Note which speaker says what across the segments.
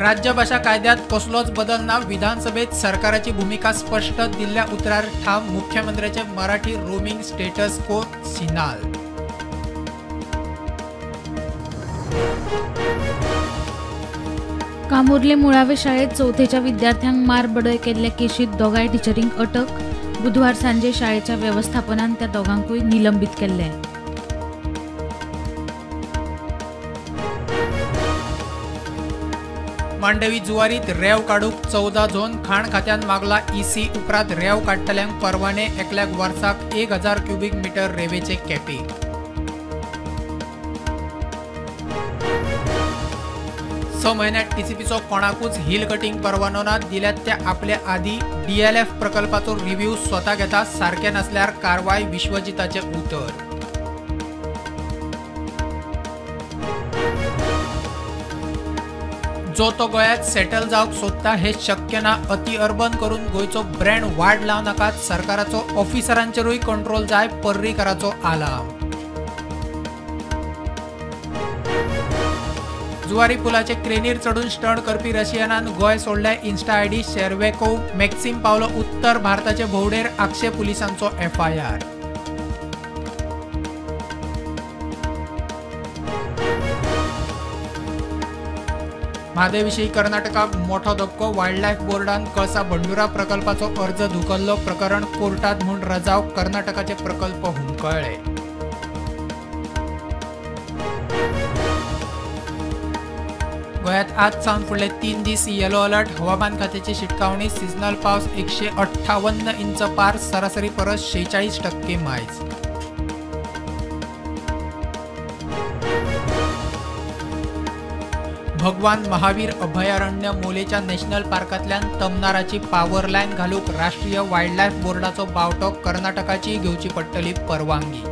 Speaker 1: राज्यभाशा कायद्यात कसलोच बदल ना, विधानसभेत सरकाराची भूमिका स्पष्ट, दिल्ल्या उतरार ठाम, मुख्यमंत्र्याचे मराठी रोमिंग स्टेटस को सिनाल।
Speaker 2: कामुर्ले मुळावे शाळेत चौथेच्या विद्यार्थ्यांक मार बडय केल्ल्या केशीत दोगांय टिचरींक अटक। बुधवार सांजे शाळेच्या व्यवस्थापनान त्या दोगांकूय निलंबीत केल्ले।
Speaker 1: मांडवी जुवारीत रेंव काडूंक 14 झोन, खाण खात्यान मागला ईसी उपरांत रेंव काडटल्यांक परवाने, एकल्याक वर्साक 1000 क्युबीक मिटर रेंवेचे कॅपिंग। 6 म्हयन्यात टीसीपीचो कोणाकूच हिल कटिंग परवानो ना, दिल्यात ते आपले आदी डीएलएफ प्रकल्पाचो रिव्ह्यू स्वता घेता, सारकें नासल्यार कारवाय, विश्वजिताचें उतर। जो तो गोंयांत सेटल जावंक सोदता हें शक्य ना, अति अर्बन करून गोंयचो ब्रँड वाड लावं नाकात, सरकाराचो ऑफिसरांचेरूय कंट्रोल जाय, पर्रीकाराचो आलाम। जुवारी पुलाचे क्रेनीर चडून स्टंट करपी रशियनान गोंय सोडलें, इन्स्टा आयडी शेरवेकोव मॅक्सिम पावलो उत्तर भारताचे भोंवडेर, आक्षे पुलिसांचो एफआयआर। म्हादय विशीं कर्नाटकाक मोठो धपको, वायल्ड लायफ बोर्डान कळसा भंडुरा प्रकल्पाचो अर्ज धुकल्लो, प्रकरण कोर्टात म्हूण रजाव, कर्नाटकाचे प्रकल्प हुमकळ्ळे। गोंयांत आज सावन फुडले 3 दीस येलो अलर्ट, हवामान खात्याची शिटकावणी, सिजनल पावस 158 इंच पार, सरासरी परस 46% मायज। भगवान महावीर अभयारण्य मोलेच्या नॅशनल पार्कांतल्यान तमनाराची पावर लायन घालूंक राष्ट्रीय वायल्ड लायफ बोर्डाचो बावटो, कर्नाटकाचीय घेवची पडटली परवानगी।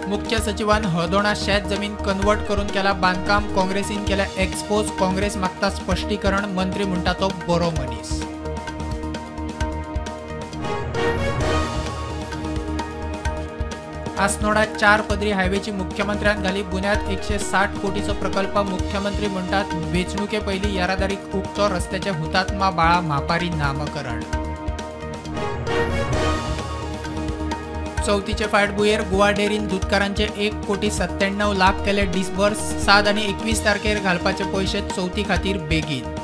Speaker 1: मुख्य सचिवान हळदोणा शेत जमीन कन्वर्ट करून केला बांदकाम, काँग्रेसीन केल्या एक्सपोज, काँग्रेस मागता स्पश्टीकरण, मंत्री म्हणटा तो बरो मनीस। आसनोडा 4 पदरी हायवेची मुख्यमंत्र्यान घाली बुन्याद, 160 कोटीचो प्रकल्प, मुख्यमंत्री म्हणटात वेंचणुके पयलीं येरादारीक उक्तो, रस्त्याचे हुतात्मा बाळा मापारी नामकरण। चवथीचे फाटभुंयेर गोवा डेरीन दुदकारांचे 1,97,00,000 केले डिसबर्स, 7 आनी 21 तारखेर घालपाचे पयशे चवथी खातीर बेगीन।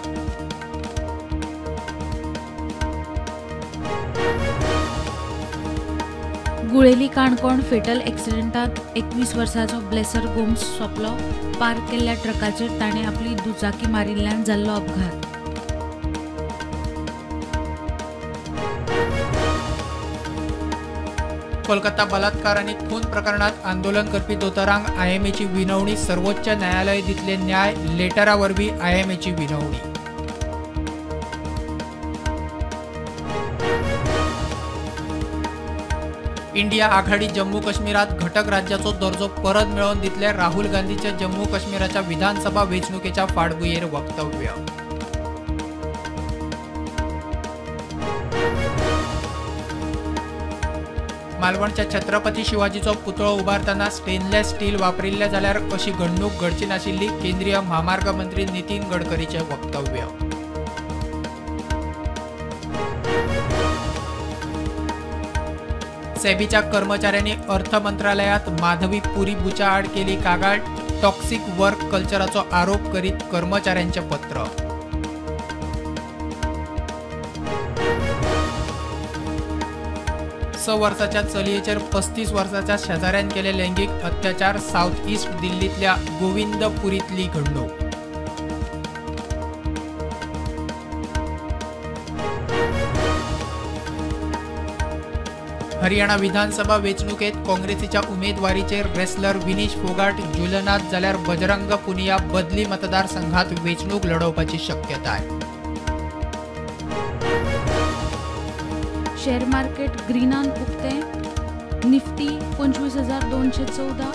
Speaker 2: गुळेली काणकोण फेटल एक्सिडेंटात 21 वर्सांचो ब्लेसर गोम्स सोंपलो। पार्क केल्ल्या ट्रकाचेर ताणें आपली दुचाकी मारिल्ल्यान जाल्लो अपघात।
Speaker 1: कोलकाता बलात्कार आनी खून प्रकरणात आंदोलन करपी दोतोरांक आयएमएची विनवणी, सर्वोच्च न्यायालय दितले न्याय, लेटरा वरवीं आयएमएची विनवणी। इंडिया आघाडी जम्मू काश्मीरात घटक राज्याचो दर्जो परत मेळोवन दितले, राहुल गांधीचे जम्मू काश्मीराच्या विधानसभा वेंचणुकेच्या फाटभुंयेर वक्तव्य। मालवणच्या छत्रपती शिवाजीचो पुतळो उबारतना स्टेनलेस स्टील वापरिल्लें जाल्यार अशी घडणूक घडची नाशिल्ली, केंद्रीय म्हामार्ग मंत्री नितीन गडकरीचें वक्तव्य। सेबीच्या कर्मचाऱ्यांनी अर्थ मंत्रालयात माधवी पुरी बुचा आड केली कागाळ, टॉक्सिक वर्क कल्चराचो आरोप करीत कर्मचाऱ्यांचें पत्र। 6 वर्साच्या चलयेचेर 35 वर्साच्या शेजाऱ्यान केले लैंगीक अत्याचार, सावथ ईस्ट दिल्लींतल्या गोविंदपुरींतली घडणूक। हरियाणा विधानसभा वेंचणुकेत काँग्रेसीच्या उमेदवारीचेर रेसलर विनेश फोगाट जुलनात जाल्यार बजरंग पुनिया बदली मतदारसंघात वेंचणूक लढोवपाची शक्यताय।
Speaker 2: शेअर मार्केट ग्रीनान उक्ते, निफ्टी 25,214,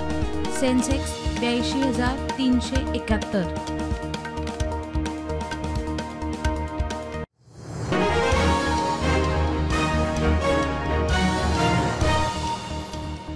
Speaker 2: सेन्सेक्स 82,371।